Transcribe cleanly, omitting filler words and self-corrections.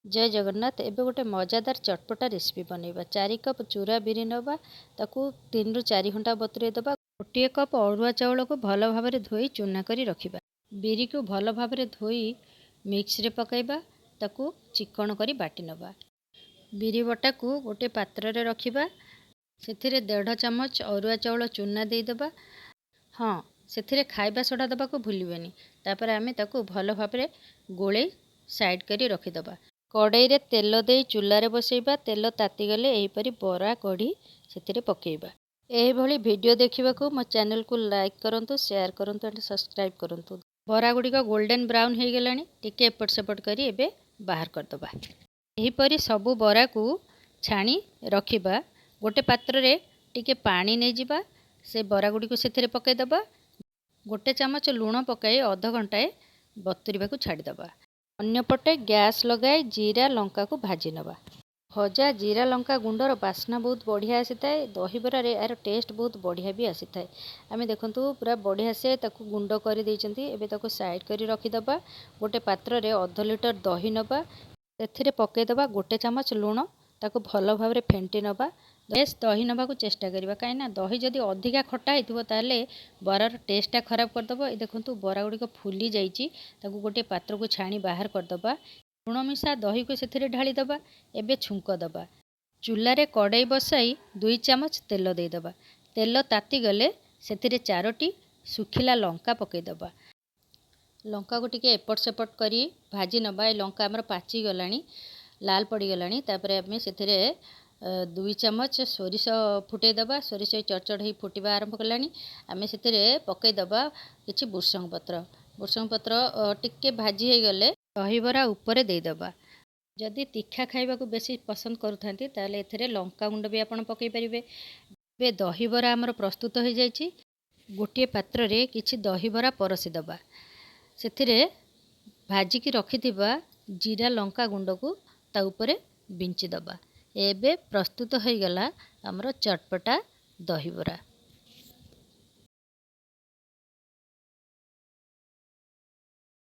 ଜୟ ଜଗନ୍ନାଥ। ଏବେ ଗୋଟେ ମଜାଦାର ଚଟପଟା ରେସିପି ବନେଇବା। 4 କପ୍ ଚୁରା ବିରି ନେବା, ତାକୁ 3ରୁ 4 ଘଣ୍ଟା ବତୁରେଇ ଦେବା। 1 କପ୍ ଅରୁଆ ଚାଉଳକୁ ଭଲ ଭାବରେ ଧୋଇ ଚୁନା କରି ରଖିବା। ବିରିକୁ ଭଲ ଭାବରେ ଧୋଇ ମିକ୍ସିରେ ପକାଇବା, ତାକୁ ଚିକଣ କରି ବାଟି ନେବା। ବିରି ବଟାକୁ ଗୋଟିଏ ପାତ୍ରରେ ରଖିବା, ସେଥିରେ 1.5 ଚାମଚ ଅରୁଆ ଚାଉଳ ଚୁନା ଦେଇଦେବା। ହଁ, ସେଥିରେ ଖାଇବା ସୋଡ଼ା ଦେବାକୁ ଭୁଲିବେନି। ତାପରେ ଆମେ ତାକୁ ଭଲ ଭାବରେ ଗୋଳେଇ ସାଇଡ଼୍ କରି ରଖିଦେବା। କଡ଼େଇରେ ତେଲ ଦେଇ ଚୁଲାରେ ବସେଇବା। ତେଲ ତାତିଗଲେ ଏହିପରି ବରା କଢ଼ି ସେଥିରେ ପକାଇବା। ଏହିଭଳି ଭିଡ଼ିଓ ଦେଖିବାକୁ ମୋ ଚ୍ୟାନେଲକୁ ଲାଇକ୍ କରନ୍ତୁ, ସେୟାର କରନ୍ତୁ ଆଣ୍ଡ ସବସ୍କ୍ରାଇବ୍ କରନ୍ତୁ। ବରା ଗୁଡ଼ିକ ଗୋଲ୍ଡେନ୍ ବ୍ରାଉନ୍ ହେଇଗଲାଣି, ଟିକେ ଏପଟ ସେପଟ କରି ଏବେ ବାହାର କରିଦେବା। ଏହିପରି ସବୁ ବରାକୁ ଛାଣି ରଖିବା। ଗୋଟେ ପାତ୍ରରେ ଟିକେ ପାଣି ନେଇଯିବା, ସେ ବରା ଗୁଡ଼ିକୁ ସେଥିରେ ପକାଇଦେବା। 1 ଚାମଚ ଲୁଣ ପକାଇ ଅଧ ଘଣ୍ଟାଏ ବତୁରିବାକୁ ଛାଡ଼ିଦେବା। ଅନ୍ୟପଟେ ଗ୍ୟାସ୍ ଲଗାଇ ଜିରା ଲଙ୍କାକୁ ଭାଜି ନେବା। ଭଜା ଜିରା ଲଙ୍କା ଗୁଣ୍ଡର ବାସ୍ନା ବହୁତ ବଢ଼ିଆ ଆସିଥାଏ। ଦହିବରାରେ ଏହାର ଟେଷ୍ଟ ବହୁତ ବଢ଼ିଆ ବି ଆସିଥାଏ। ଆମେ ଦେଖନ୍ତୁ, ପୁରା ବଢ଼ିଆ ସେ ତାକୁ ଗୁଣ୍ଡ କରିଦେଇଛନ୍ତି। ଏବେ ତାକୁ ସାଇଡ଼୍ କରି ରଖିଦେବା। ଗୋଟେ ପାତ୍ରରେ ଅଧ ଲିଟର ଦହି ନେବା, ସେଥିରେ ପକାଇଦେବା 1 ଚାମଚ ଲୁଣ, ତାକୁ ଭଲ ଭାବରେ ଫେଣ୍ଟି ନେବା। ଫ୍ରେଶ୍ ଦହି ନେବାକୁ ଚେଷ୍ଟା କରିବା, କାହିଁକିନା ଦହି ଯଦି ଅଧିକା ଖଟା ହେଇଥିବ ତାହେଲେ ବରାର ଟେଷ୍ଟଟା ଖରାପ କରିଦେବ। ଏ ଦେଖନ୍ତୁ, ବରା ଗୁଡ଼ିକ ଫୁଲି ଯାଇଛି। ତାକୁ ଗୋଟିଏ ପାତ୍ରକୁ ଛାଣି ବାହାର କରିଦେବା। ଲୁଣ ମିଶା ଦହିକୁ ସେଥିରେ ଢାଳିଦେବା। ଏବେ ଛୁଙ୍କ ଦେବା। ଚୁଲାରେ କଡ଼େଇ ବସାଇ 2 ଚାମଚ ତେଲ ଦେଇଦେବା। ତେଲ ତାତିଗଲେ ସେଥିରେ 4ଟି ଶୁଖିଲା ଲଙ୍କା ପକାଇଦେବା। ଲଙ୍କାକୁ ଟିକେ ଏପଟ ସେପଟ କରି ଭାଜି ନେବା। ଏ ଲଙ୍କା ଆମର ପାଚିଗଲାଣି, ଲାଲ ପଡ଼ିଗଲାଣି। ତାପରେ ଆମେ ସେଥିରେ 2 ଚାମଚ ସୋରିଷ ଫୁଟେଇ ଦେବା। ସୋରିଷ ଚଡ଼ଚଡ଼ ହେଇ ଫୁଟିବା ଆରମ୍ଭ କଲାଣି। ଆମେ ସେଥିରେ ପକାଇଦେବା କିଛି ଭୃସଙ୍ଗ ପତ୍ର। ଭୃସଙ୍ଗ ପତ୍ର ଟିକେ ଭାଜି ହେଇଗଲେ ଦହିବରା ଉପରେ ଦେଇଦେବା। ଯଦି ତୀଖା ଖାଇବାକୁ ବେଶୀ ପସନ୍ଦ କରୁଥାନ୍ତି, ତାହେଲେ ଏଥିରେ ଲଙ୍କା ଗୁଣ୍ଡ ବି ଆପଣ ପକାଇ ପାରିବେ। ଏବେ ଦହିବରା ଆମର ପ୍ରସ୍ତୁତ ହୋଇଯାଇଛି। ଗୋଟିଏ ପାତ୍ରରେ କିଛି ଦହିବରା ପରସି ଦେବା। ସେଥିରେ ଭାଜିକି ରଖିଥିବା ଜିରା ଲଙ୍କା ଗୁଣ୍ଡକୁ ତା ଉପରେ ବିଞ୍ଚି ଦେବା। ଏବେ ପ୍ରସ୍ତୁତ ହୋଇଗଲା ଆମର ଚଟପଟା ଦହିବରା।